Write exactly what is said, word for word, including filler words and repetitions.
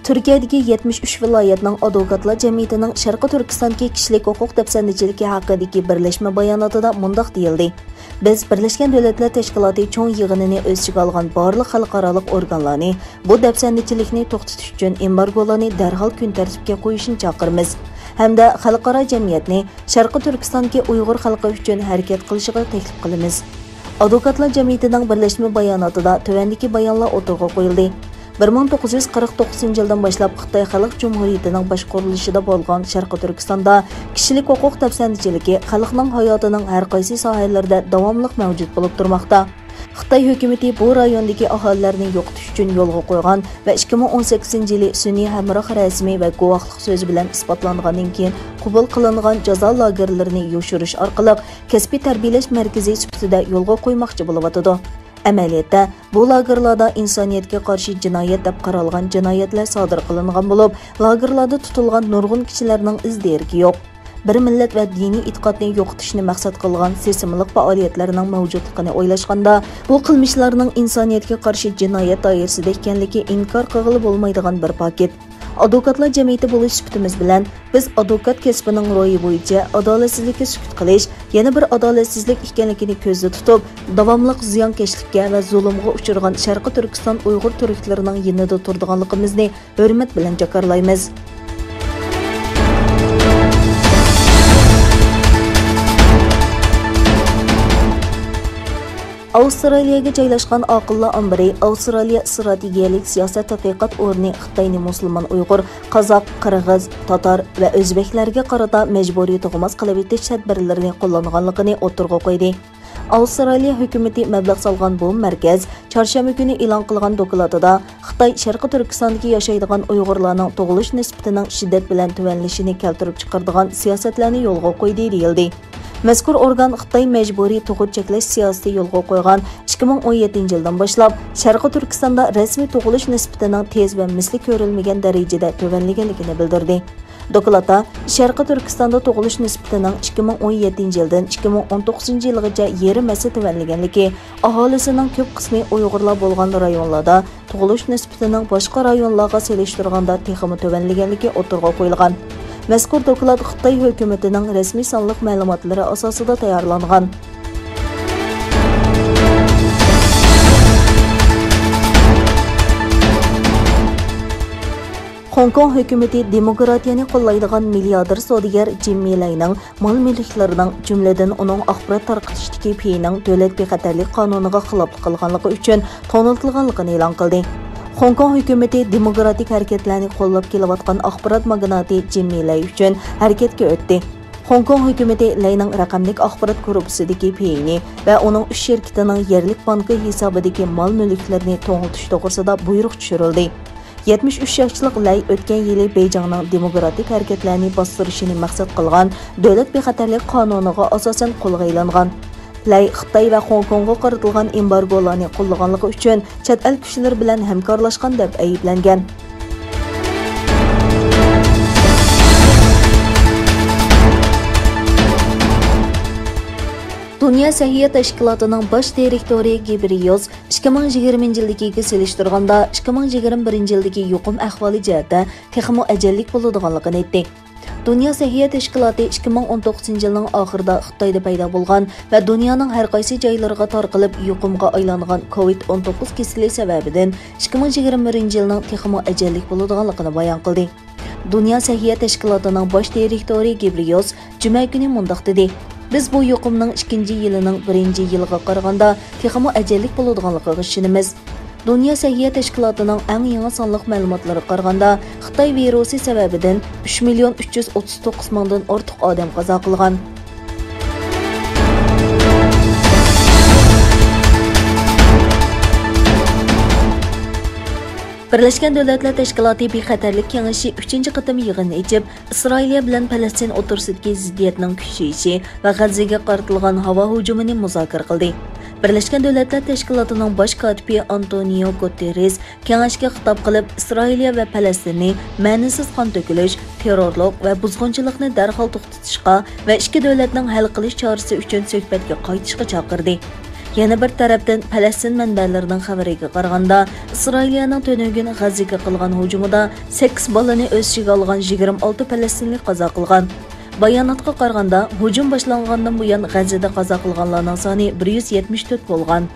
تۈركىيەدىكى يەتمىش ئۈچ ۋىلايەتنىڭ ئادۋوكاتلار جەمئىيىتىنىڭ شەرقىي تۈركىستاندىكى كىشىلىك ھوقۇق دەپسەندىچىلىكى ھەققىدىكى بىرلەشمە باياناتىدا مۇنداق دېيىلدى: بىز بىرلەشكەن دۆلەتلەر تەشكىلاتى چوڭ يىغىنىنى ئۆز ئىچىگە ئالغان بارلىق خەلقئارالىق ئورگانلارنى بۇ دەپسەندىچىلىكنى توختىتىش ئۈچۈن ئېمبارگولارنى دەرھال كۈن تەرتىپكە قويۇشنى چاقىرىمىز ھەمدە خەلقئارا جەمئىيەتنى شەرقىي تۈركىستاندىكى ئۇيغۇر خەلقى ئۈچۈن ھەرىكەت قىلىشىغا تەكلىپ قىلىمىز. ئادۋوكاتلار جەمئىيىتىنىڭ بىرلەشمە باياناتىدا تۆۋەندىكى بايانلار ئوتتۇرىغا قويۇلدى. بىر مىڭ توققۇز يۈز قىرىق توققۇزىنچى يىلدىن باشلاپ خىتاي خەلق جۇمھۇرىيىتىنىڭ باشقۇرۇلۇشىدا بولغان شەرقىي تۈركىستاندا كىشىلىك ھوقۇق دەپسەندىچىلىكى خەلقنىڭ ھاياتىنىڭ ھەر قايسى ساھەلىرىدە داۋاملىق مەۋجۇت بولۇپ تۇرماقتا. خىتاي ھۆكۈمىتى بۇ رايوندىكى ئاھالىلەرنى يوقىتىش ئۈچۈن يولغا قويغان ۋە ئىككى مىڭ ئون سەككىزىنچى يىلى سۈنئىي ھەمراھ رەسىمى ۋە گۇۋاھلىق سۆزى بىلەن ئىسپاتلانغاندىن كېيىن قوبۇل قىلىنغان جازا لاگېرلىرىنى يوشۇرۇش ئارقىلىق كەسپىي تەربىيەلەش مەركىزى سۈپىتىدە يولغا قويماقچى بولۇۋاتىدۇ. ئەمەلىيەتتە، بۇ لاگېرلاردا ئىنسانىيەتكە قارشى جىنايەت دەپ قارالغان جىنايەتلەر سادىر قىلىنغان بولۇپ، لاگېرلاردا تۇتۇلغان نۇرغۇن كىشىلەرنىڭ ئىز دېرىكى يوق. بىر مىللەت ۋە دىنىي ئېتىقادنى يوقىتىشنى مەقسەت قىلغان سېسىملىق پائالىيەتلەرنىڭ مەۋجۇتلۇقىنى ئويلاشقاندا، بۇ قىلمىشلارنىڭ ئىنسانىيەتكە قارشى جىنايەت دائىرىسىدە ئىكەنلىكى ئىنكار قىلغىلى بولمايدىغان بىر پاكىت. ئادۋوكاتلار جەمئىيىتى بولۇش سۈپىتىمىز بىلەن، بىز ئادۋوكات كەسپىنىڭ روھى بويىچە ئادالەتسىزلىككە سۈكۈت قىلىش يەنە بىر ئادالەتسىزلىك ئىكەنلىكىنى كۆزدە تۇتۇپ، داۋاملىق زىيانكەشلىككە ۋە زۇلۇمغا ئۇچرىغان شەرقىي تۈركىستان ئۇيغۇر تۈركلىرىنىڭ يېنىدا تۇرىدىغانلىقىمىزنى ھۆرمەت بىلەن جاكارلايمىز. ئاۋسترالىيەگە جايلاشقان ئاقىللار ئامبىرى ئاۋسترالىيە ئىستراتېگىيەلىك سىياسەت تەتقىقات ئورنى خىتاينى مۇسۇلمان ئۇيغۇر، قازاق، قىرغىز، تاتار ۋە ئۆزبەكلەرگە قارىتا مەجبۇرىي تۇغماس قىلىۋېتىش تەدبىرلىرىنى قوللانغانلىقىنى ئوتتۇرىغا قويدى. ئاۋسترالىيە ھۆكۈمىتى مەبلەغ سالغان بۇ مەركەز چارشەنبە كۈنى ئېلان قىلغان دوكلاتىدا خىتاي شەرقىي تۈركىستاندىكى ياشايدىغان ئۇيغۇرلارنىڭ تۇغۇلۇش نىسبىتىنىڭ شىددەت بىلەن تۆۋەنلىشىنى كەلتۈرۈپ چىقىرىدىغان سىياسەتلەرنى يولغا قويدى، دېيىلدى. مەزكۇر ئورگان خىتاي مەجبۇرىي تۇغۇت چەكلەش سىياسىتى يولغا قويغان ئىككى مىڭ ئون يەتتىنچى يىلدىن باشلاپ شەرقىي تۈركىستاندا رەسمىي تۇغۇلۇش نىسبىتىنىڭ تېز ۋە مىسلى كۆرۈلمىگەن دەرىجىدە تۆۋەنلىگەنلىكىنى بىلدۈردى. دوكلاتتا، شەرقىي تۈركىستاندا تۇغۇلۇش نىسبىتىنىڭ ئىككى مىڭ ئون يەتتىنچى يىلدىن ئىككى مىڭ ئون توققۇزىنچى يىلغىچە يېرىم ھەسسە تۆۋەنلىگەنلىكى، ئاھالىسىنىڭ كۆپ قىسمى ئۇيغۇرلار بولغان رايونلاردا تۇغۇلۇش نىسبىتىنىڭ باشقا رايونلارغا سېلىشتۇرغاندا تېخىمۇ تۆۋەنلىگەنلىكى ئوتتۇرىغا قويۇلغان. مەزكۇر دوكلات خىتاي ھۆكۈمىتىنىڭ رەسمىي سانلىق مەلۇماتلىرى ئاساسىدا تەييارلانغان. خوڭكوڭ ھۆكۈمىتى دېموكراتىيەنى قوللايدىغان مىلياردېر سودىگەر جىممى لەينىڭ مال-مۈلۈكلىرىنىڭ، جۈملىدىن ئۇنىڭ ئاخبارات تارقىتىشتىكى پېيىنىڭ دۆلەت بىخەتەرلىك قانۇنىغا خىلاپلىق قىلغانلىقى ئۈچۈن توڭلىتىلغانلىقىنى ئېلان قىلدى. خوڭكوڭ ھۆكۈمىتى دېموكراتىك ھەرىكەتلەرنى قوللاپ كېلىۋاتقان ئاخبارات ماگناتى جىممى لەي ئۈچۈن ھەرىكەتكە ئۆتتى. خوڭكوڭ ھۆكۈمىتى لەينىڭ رەقەملىك ئاخبارات گۇرۇپپىسىدىكى پېيىنى ۋە ئۇنىڭ ئۈچ شىركىتىنىڭ يەرلىك بانكا ھېسابىدىكى مال-مۈلۈكلىرىنى توڭلىتىش توغرىسىدا بۇيرۇق چۈشۈرۈلدى. يەتمىش ئۈچ ياشلىق لەي ئۆتكەن يىلى بېيجىڭنىڭ دېموكراتىك ھەرىكەتلەرنى باستۇرۇشىنى مەقسەت قىلغان دۆلەت بىخەتەرلىك قانۇنىغا ئاساسەن قولغا ئېلىنغان. لەي خىتاي ۋە خوڭكوڭغا قارىتىلغان ئېمبارگولارنى قوللىغانلىقى ئۈچۈن چەت ئەل كۈچلىرى بىلەن ھەمكارلاشقان دەپ ئەيىبلەنگەن. دۇنيا سەھىيە تەشكىلاتىنىڭ باش دىرېكتورى گېبرىيوس ئىككى مىڭ يىگىرمىنچى يىلدىكىگە سېلىشتۇرغاندا، ئىككى مىڭ يىگىرمە بىرىنچى يىلدىكى يۇقۇم ئەھۋالى جەھەتتە تېخىمۇ ئەجەللىك بولىدىغانلىقىنى ئېيتتى. دۇنيا سەھىيە تەشكىلاتى ئىككى مىڭ ئون توققۇزىنچى يىلنىڭ ئاخىرىدا خىتايدا پەيدا بولغان ۋە دۇنيانىڭ ھەر قايسى جايلىرىغا تارقىلىپ يۇقۇمغا ئايلانغان كوۋىد ئون توققۇز كېسىلى سەۋەبىدىن ئىككى مىڭ يىگىرمە بىرىنچى يىلنىڭ تېخىمۇ ئەجەللىك بولىدىغانلىقىنى بايان قىلدى. دۇنيا سەھىيە تەشكىلاتىنىڭ باش دىرېكتورى گېبرىيوس جۈمە كۈنى مۇنداق دېدى: بىز بۇ يۇقۇمنىڭ ئىككىنچى يىلىنىڭ بىرىنچى يىلىغا قارىغاندا تېخىمۇ ئەجەللىك بولىدىغانلىقىغا ئىشىنىمىز. دۇنيا سەھىيە تەشكىلاتىنىڭ ئەڭ يېڭى سانلىق مەلۇماتلىرىغا قارىغاندا، خىتاي ۋىرۇسى سەۋەبىدىن ئۈچ مىليون ئۈچ يۈز ئوتتۇز توققۇز مىڭدىن ئارتۇق ئادەم قازا قىلغان. بىرلەشكەن دۆلەتلەر تەشكىلاتى بىخەتەرلىك كېڭىشى ئۈچىنچى قېتىم يىغىن ئېچىپ، ئىسرائىلىيە بىلەن پەلەستىن ئوتتۇرىسىدىكى زىددىيەتنىڭ كۈچىيىشى ۋە غەززىگە قارىتىلغان ھاۋا ھۇجۇمىنى مۇزاكىرە قىلدى. بىرلەشكەن دۆلەتلەر تەشكىلاتىنىڭ باش كاتىپى ئانتونىيو گۇتېررېس كېڭەشكە خىتاب قىلىپ، ئىسرائىلىيە ۋە پەلەستىننى مەنىسىز قان تۆكۈلۈش، تېررورلۇق ۋە بۇزغۇنچىلىقنى دەرھال توختىتىشقا ۋە ئىككى دۆلەتنىڭ ھەل قىلىش چارىسى ئۈچۈن سۆھبەتكە قايتىشقا چاقىردى. يەنە بىر تەرەپتىن، پەلەستىن مەنبەلىرىنىڭ خەۋىرىگە قارىغاندا، ئىسرائىلىيەنىڭ تۈنۈگۈن غەززىگە قىلغان ھۇجۇمىدا سەككىز بالىنى ئۆز ئىچىگە ئالغان يىگىرمە ئالتە پەلەستىنلىك قازا قىلغان. باياناتقا قارىغاندا، ھۇجۇم باشلانغاندىن بۇيان غەززىدە قازا قىلغانلارنىڭ سانى بىر يۈز يەتمىش تۆت بولغان.